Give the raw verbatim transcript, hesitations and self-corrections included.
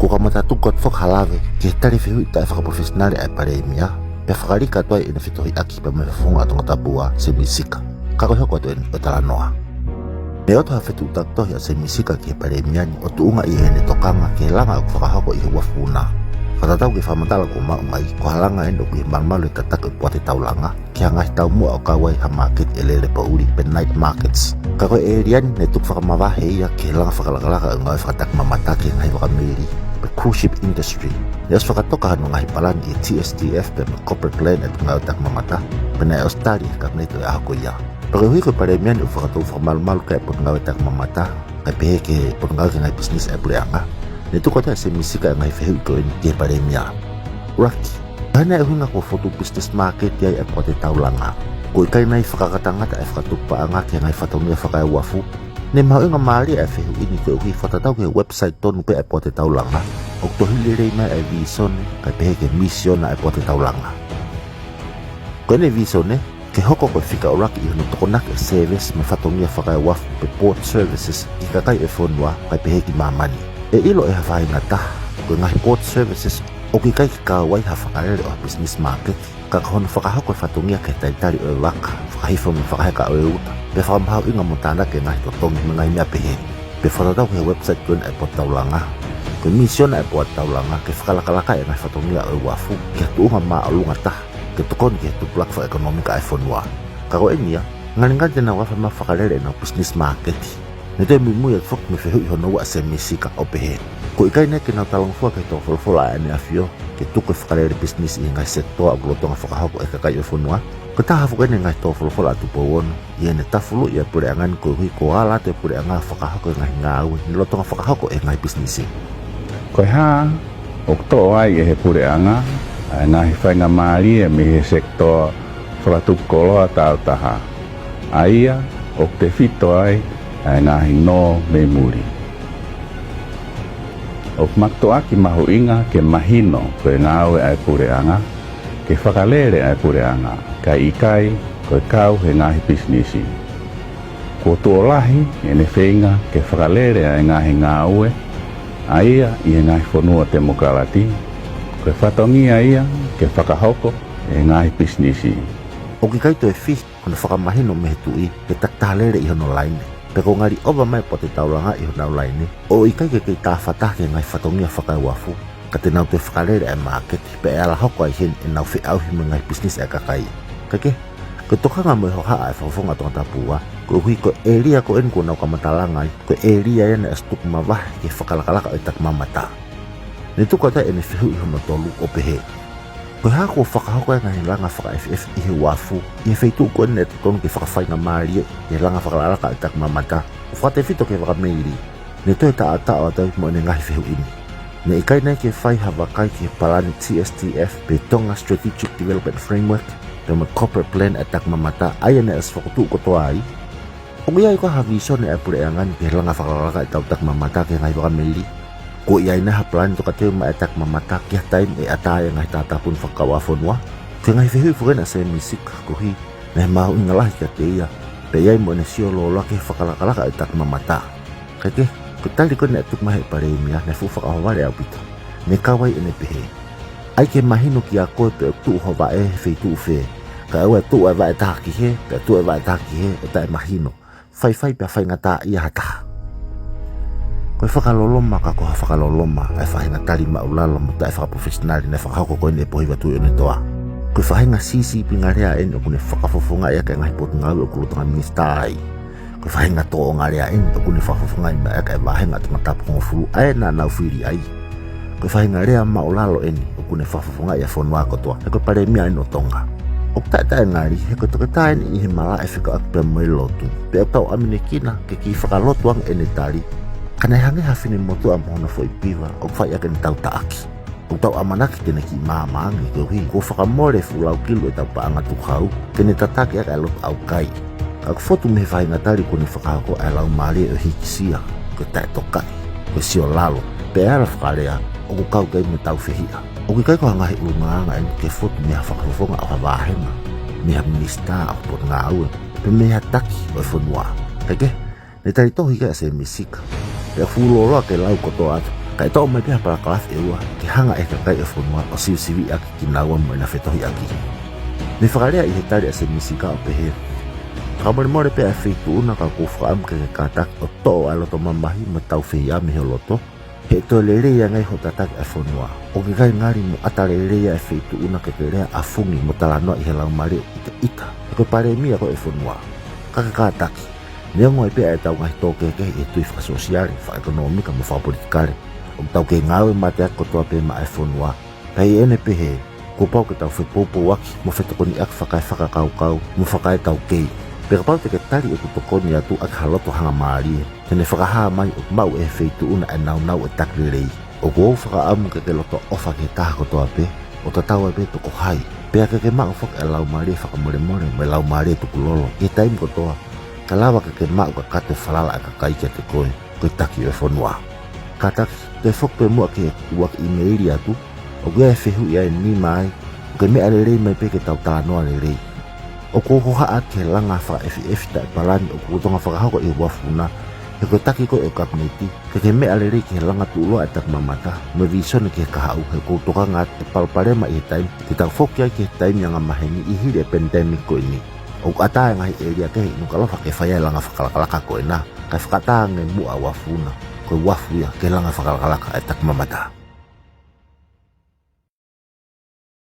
Kuo kamata tuku atu foki ha lave ki he tali fehuʻi taʻefakapalofesinale ʻa e Palēmia, pea fakalika atu ai ʻene fetohiʻaki pea mo e Fofonga ʻo Tongatapu Ua, Sēmisi Sika. Ka ko e hoko atu eni ʻo e talanoa. Naʻe ʻoatu ha fetuʻutaki tohi ʻa Sēmisi Sika ki he Palēmia ni ʻo tuʻunga ʻi heʻene tokanga ki he langa ʻoku fakahoko ʻi he uafu na. Fakatatau ki he fakamatala kuo maʻu mai, ko ha langa eni ʻoku ʻi he malumalu e tataki ʻo e Poate Taulanga ki ha ngaahi taumuʻa ʻo kau ai ha māketi ʻe lele poʻuli pe night markets. Ka ko e ʻēlia ni naʻe tuku fakamavahe ia ki he langa fakalakalaka ʻo e ngāue fakatakimamata ki he ngaahi vaka meili pe cruise ship industry. Naʻe ʻosi fakatoka hono ngaahi palani ʻi he T S T F pea mo e corporate plan ʻa e Potungāue Takimamata, pea naʻe ʻosi tali ʻe he Kapineti ʻo e ʻaho ko ia. Pea koeʻuhi ko e Palēmia ni ʻoku fakatou fakamalumalu ki ai e Potungāue Takimamata, kae pehē ki he Potungāue ki he Ngaahi Pisinisi ʻa e Puleʻanga, naʻe tuku atu ʻe Sēmisi Sika e ngaahi fehuʻi ko eni ki he Palēmia. ʻUluaki, ko e hā nai e ʻuhinga kuo fokotuʻu business market ai ʻa e Poate Taulanga? Kuo ʻikai nai fakakatangata e fakatupu paʻanga ki he ngaahi fatongia fakaeuafu? Naʻe mahuʻinga mālie e fehuʻi ni koeʻuhi fakatatau ki he website tonu pē ʻa e Poate Taulanga, ʻoku tohi lelei mai e vīsone, kae pehē ki he misiona ʻa e Poate Taulanga. Ko ʻene vīsone, ke hoko ko e fika ʻuluaki ʻi hono tokonaki e service mo e fatongia fakaeuafu pe port services ki he kakai ʻo e fonua, kae pehē ki māmani. ʻE ʻilo ʻe ha faʻahinga taha, ko e ngaahi port services ʻoku ʻikai ke kau ai ha fakalele ʻo ha business market, ka ko hono fakahoko e fatongia ki he talitali ʻo e vaka, fakahifo mo e fakaheka ʻo e uta, pea fakamahuʻinga mo tānaki e ngaahi totongi mo e ngaahi meʻa pehē ni. Pea fakatatau ki he website ko eni ʻa e Poate Taulanga, ko e misiona ʻa e Poate Taulanga ke fakalakalaka e ngaahi fatongia ʻo e uafu ki ha tuʻunga māʻolunga taha, ke tokoni ki he tupulaki fakaʻekonōmika ʻa e fonua. Ka ko eni ia, ngalingali te nau afe mo fakalele ʻenau business market. Naʻe toe muimui atu foki mo e fehuʻi hono ua ʻa Sēmisi Sika ʻo pehē, kuo ʻikai nai ke nau talangofua ki he tō folofola ʻa ʻEne ʻAfio ke tuku e fakalele pisinisi ʻi he ngaahi sekitoa ʻoku lolotonga fakahoko ʻe he kakai ʻo e fonua? Ko e taha foki eni e ngaahi tō folofola ʻa Tupou Ono ʻi heʻene tafuluʻi e puleʻanga ni koeʻuhi kuo ala atu e puleʻanga ʻo fakahoko e ngaahi ngāue ne lolotonga fakahoko ʻe he ngaahi pisinisi. Ko e hā ʻoku toʻo ai ʻe he puleʻanga ʻa e ngaahi faingamālie mei he sekitoa fakatupu koloa tāutaha, ʻa ia ʻoku tefito ai ʻa e ngaahi nō mei muli? ʻOku mātuʻaki mahuʻinga ke mahino ko e ngāue ʻa e puleʻanga ke fakalele ʻa e puleʻanga, kae ʻikai ko e kau he ngaahi pisinisi. Kuo tuʻo lahi ʻene feinga ke fakalele ʻa e ngaahi ngāue, ʻa ia ʻi he ngaahi fonua temokalati, ko e fatongia ia ke fakahoko ʻe he ngaahi pisinisi. ʻOku ʻikai toe fihi hono fakamahino mei he Tuʻi ke takitaha lele ʻi hono laine, pea kuo ngali ʻova mai e Poate Taulanga ʻi honau laine, ʻo ʻikai ke kei tāfataha ki he ngaahi fatongia fakaeuafu, ka te nau toe fakalele ʻa e māketi, pea ʻe ala hoko ai heni ʻenau feʻauhi mo e ngaahi pisinisi ʻa e kakai. Kae kehe, ko e tokanga mo e hohaʻa ʻa e Fakafofonga ʻo Tongatapu Ua, koeʻuhi ko e ʻēlia ko eni kuo nau kamata langa ai, ko e ʻēlia ia naʻe ʻosi tuku mavahe ki he fakalakalaka ʻo e takimamata. Naʻe tuku atu ai ʻene fehuʻi hono tolu ʻo pehē, ko e hā kuo fakahoko ai e ngaahi langa fakaʻefiʻefi ʻi he uafu ʻi he feituʻu ko eni naʻe totonu ke fakafaingamālie ʻi he langa fakalakalaka ʻo e takimamata, ʻo fakatefito ki he vaka meili? Naʻe toe taʻotaʻo atu ai mo ʻene ngaahi fehuʻi ni. Naʻe ʻikai nai ke fai ha vakai ki he palani T S T F pe Tonga Strategic Development Framework, pea mo e corporate plan ʻa e takimamata, ʻa ia naʻe ʻosi fokotuʻu kotoa ai? ʻOku ʻi ai koā ha vīsone ʻa e puleʻanga ni ki he langa fakalakalaka ʻetau takimamata ki he ngaahi vaka meili? Kuo ʻi ai nai ha palani tokateu maʻá e takimamata ki ha taimi ʻe ʻatā ai e ngaahi tātāpuni fakakaukau ʻa e fonua? Ko e ngaahi fehuʻi foki eni ʻa Sēmisi Sika koeʻuhi naʻe mahuʻinga lahi kiate ia, pea ʻi ai mo ʻene sio lōloa ki he fakalakalaka ʻo e takimamata. Kae kehe, ko e tali ko ē naʻe tuku mai ʻe he Palēmia naʻe fuʻu fakaʻohovale ʻaupito. Naʻe kau ai ʻene pehē, ʻai ke mahino kiate koe pe ʻoku tuʻu ho vaʻe he feituʻu fē. Kae ʻoua ʻe tuʻu e vaʻe ʻe taha ki hē, pea tuʻu e vaʻe ʻe taha ki hē ʻo taʻemahino, faifai pea faingataʻaʻia ha taha. Ko e fakaloloma ka ko ha fakaloloma ʻa e faʻahinga tali māʻulalo mo taʻefakapalofesinale naʻe fakahoko ko eni ʻe Pōhiva Tuʻiʻonetoa. Ko e faʻahinga sīsīpinga lea eni ʻoku ne fakafofongaʻi ʻaki e ngaahi potungāue ʻoku lolotonga minisitā ai. Ko e faʻahinga tōʻonga lea eni ʻoku ne fakafofongaʻi mai ʻaki e vāhenga ʻo Tongatapu hongofulu ʻa ē naʻa nau fili ai. Ko e faʻahinga lea māʻulalo eni ʻoku ne fakafofongaʻi ʻa e fonua kotoa, he ko e Palēmia eni ʻo Tonga. ʻOku taʻetaʻengali, he ko e toketā eni ʻi he malaʻe fekauʻaki pea mo e lotu. Pea ʻoku tau ʻamanekina ke kei fakalotu ange ʻene tali, ka naʻe hangē ha finemotuʻa mo hono foʻi piva ʻoku fai ʻaki ʻene tautaʻaki. ʻOku tau ʻamanaki te ne kiʻi maama ange koeʻuhi kuo fakamole e fuʻu laukilu ʻetau paʻanga tukau ke ne tataki ʻaki ʻa e lotu ʻaukai. Ka ʻoku fotu mei he faʻahinga tali kuo ne fakahoko ʻa e laumālie ʻo e hīkisia, ko e taʻetokaʻi, ko e siolalo, pea ʻi he ala fakalea, ʻoku kau ki ai mo e tāufehiʻa. ʻOku ʻikai ko ha ngaahi ʻulungaanga eni ke fotu mei ha fakafofonga ʻo ha vāhenga, mei ha minisitā ʻo ha potungāue, pe mei ha taki ʻo e fonua. Kae kehe, naʻe tali tohi ki ai ʻa Sēmisi Sika, pea fuʻu lōloa ke lau kotoa atu, Kae toʻo mai pē ha palakalafi ʻe ua ke hanga ʻe he kakai ʻo e fonua ʻo sivisiviʻaki kinaua mo ʻena fetohiʻaki. Naʻe fakalea ʻi he tali ʻa Sēmisi Sika ʻo pehē: Fakamolemole pē ʻa e Feituʻuna, ka ʻoku ou fakaʻamu ke ke kātaki ʻo toʻo ʻa e loto mamahi mo e taufehiʻa mei ho loto, he ʻe toe lelei ange ai hoʻo tataki ʻa e fonua. ʻOku ʻikai ngali mo ʻata lelei ʻa e Feituʻuna ke ke lea ʻafungi mo talanoa ʻi he laumālie ʻo ʻita ʻita. He ko e palēmia koe ʻo e fonua. Ka ke kātaki. Neongo ai pē ʻa ʻetau ngaahi tō kehekehe ʻi he tui fakasōsiale, fakaʻekonōmika mo fakapolitikale, ʻoku tau kei ngāue mateaki kotoa pē maʻa e fonua. Pea ʻi heʻene pehē, kuo pau ke tau fepoupouaki mo fetokoniʻaki fakaefakakaukau mo fakaetaukei. Pea kapau te ke tali ʻeku tokoni atu ʻaki ha loto hangamālie, te ne fakahā mai ʻoku maʻu ʻe he Feituʻuna ʻa e nāunau ʻo e taki lelei. ʻOku ou fakaʻamu ke ke loto ʻofa ki he taha kotoa pē, ʻo tatau ai pē pe ko hai. Pea ke ke maʻu foki ʻa e laumālie fakamolemole mo e laumālie tukulolo ʻi he taimi kotoa, kae lava ke ke maʻu kakato e falala ʻa e kakai kiate koe, ko e taki ʻo e fonua. Kātaki, toe foki pē muʻa ki heʻeku ʻīmeili atu, ʻoku ʻi ai e fehuʻi ʻe nima ai, ʻoku ke meʻa lelei mai pē ke tau talanoa lelei. ʻOku ou hohaʻa ki he langa fakaʻefiʻefi taʻepalani ʻoku lolotonga fakahoko ʻi he uafu na, he ko e taki koe ʻo e Kapineti, ke ke meʻa lelei ki he langa tuʻuloa ʻa e takimamata mo e vīsone ki he kahaʻu, he ʻoku ou tokanga atu ʻe palopalema ʻi he taimi te tau foki ai ki he taimi angamaheni ʻi he hili e pandemic ko eni. ʻOku ʻatā e ngaahi ʻēlia kehe ʻi Nukuʻalofa ke fai ai e langa fakalakalaka ko ena, kae fakaʻatā ange muʻa ʻa e uafu na, ko e uafu ia ki he langa fakalakalaka ʻa e takimamata.